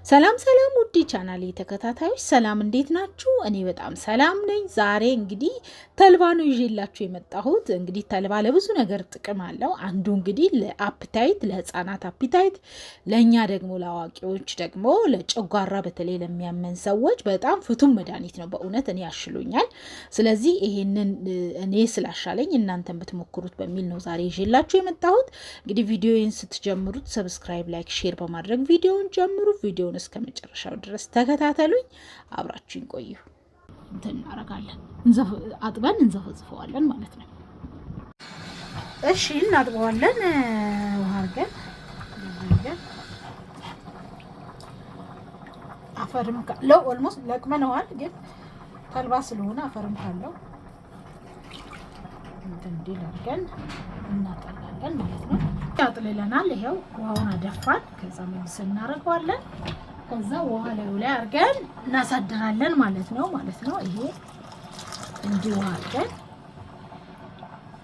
ሰላም ሰላም ውድ ቻናል ተከታታዮች ሰላም፣ እንዴት ናችሁ? እኔ በጣም ሰላም ነኝ። ዛሬ እንግዲህ ተልባ ነው ይዤላችሁ የመጣሁት። እንግዲህ ተልባ ለብዙ ነገር ጥቅም አለው። አንዱ እንግዲህ ለ appetite፣ ለህፃናት appetite፣ ለእኛ ደግሞ ለአዋቂዎች ደግሞ ለጨጓራ በተለይ ለሚያመን ሰዎች በጣም ፍቱን መድኃኒት ነው። በእውነት እኔ ያሽሎኛል። ስለዚህ ይሄንን እኔ ስላሻለኝ እናንተን ብትሞክሩት በሚል ነው ዛሬ ይዤላችሁ የመጣሁት። እንግዲህ ቪዲዮን ስትጀምሩት subscribe፣ like፣ share በማድረግ ቪዲዮውን ጀምሩ። ቪዲዮውን እስከ መጨረሻው ድረስ ተከታተሉኝ፣ አብራችሁኝ ቆዩ። እንትን እናረጋለን፣ አጥበን እንዘፈዝፈዋለን ማለት ነው። እሺ እናጥበዋለን፣ ውሃ አድርገን። አፈርም ካለው almost ለቅመነዋል፣ ግን ተልባ ስለሆነ አፈርም ካለው እንትን እንዲል አድርገን እናጠላለን ማለት ነው። ያጥልለናል። ይሄው ውሃውን አደፋን። ከዛ መልሰን እናደርገዋለን። ከዛ ውሃ ላዩ ላይ አድርገን እናሳድራለን ማለት ነው። ይሄ እንዲህ ውሃ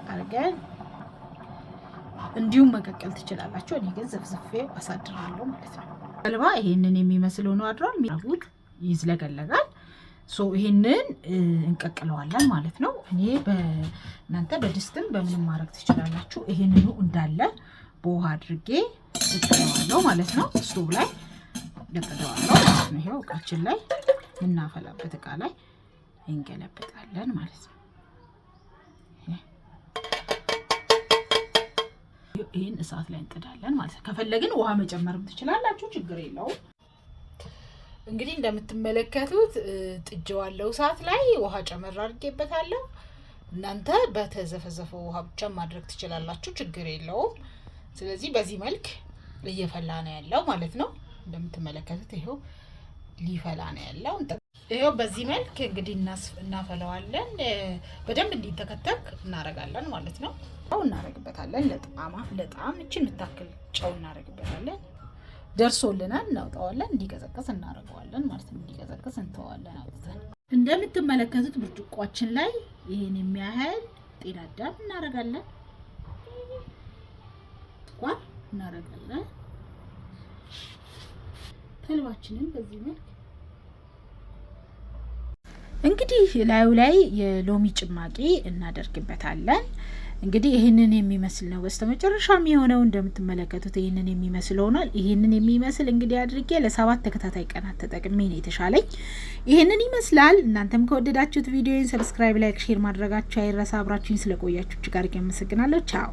አድርገን እንዲሁም መቀቀል ትችላላችሁ። እኔ ግን ዘፍዝፌ አሳድራለሁ ማለት ነው። ተልባ ይሄንን የሚመስል ሆኖ አድሯል። ሚራጉት ይዝለገለጋል። So ይሄንን እንቀቅለዋለን ማለት ነው። እኔ በእናንተ በድስትም በምንም ማድረግ ትችላላችሁ። ይሄንኑ እንዳለ በውሃ አድርጌ እጥለዋለሁ ማለት ነው። ስቶቭ ላይ እጥለዋለሁ ማለት ነው። ይሄው እቃችን ላይ የምናፈላበት እቃ ላይ እንገለብጣለን ማለት ነው። ይህን እሳት ላይ እንጥዳለን ማለት ነው። ከፈለግን ውሃ መጨመርም ትችላላችሁ፣ ችግር የለውም። እንግዲህ እንደምትመለከቱት ጥጄዋለሁ እሳት ላይ፣ ውሃ ጨመር አድርጌበታለሁ። እናንተ በተዘፈዘፈው ውሃ ብቻ ማድረግ ትችላላችሁ፣ ችግር የለውም። ስለዚህ በዚህ መልክ እየፈላ ነው ያለው ማለት ነው። እንደምትመለከቱት ይኸው ሊፈላ ነው ያለው። ይኸው በዚህ መልክ እንግዲህ እናፈለዋለን። በደንብ እንዲተከተክ እናረጋለን ማለት ነው። እናረግበታለን። ለጣዕም እችን የምታክል ጨው እናረግበታለን። ደርሶልናል፣ እናውጣዋለን። እንዲቀዘቅዝ እናደርገዋለን ማለት ነው። እንዲቀዘቅዝ እንተዋለን አውጥተን። እንደምትመለከቱት ብርጭቋችን ላይ ይህን የሚያህል ጤና አዳም እናደርጋለን፣ ስኳር እናደርጋለን። ተልባችንን በዚህ መልክ እንግዲህ ላዩ ላይ የሎሚ ጭማቂ እናደርግበታለን። እንግዲህ ይህንን የሚመስል ነው በስተመጨረሻ የሚሆነው። እንደምትመለከቱት ይህንን የሚመስል ሆኗል። ይህንን የሚመስል እንግዲህ አድርጌ ለ7 ተከታታይ ቀናት ተጠቅሜ ነው የተሻለኝ። ይህንን ይመስላል። እናንተም ከወደዳችሁት ቪዲዮን subscribe፣ like፣ share ማድረጋችሁ አይረሳ። አብራችሁኝ ስለቆያችሁ እጅግ አድርጌ አመሰግናለሁ። ቻው።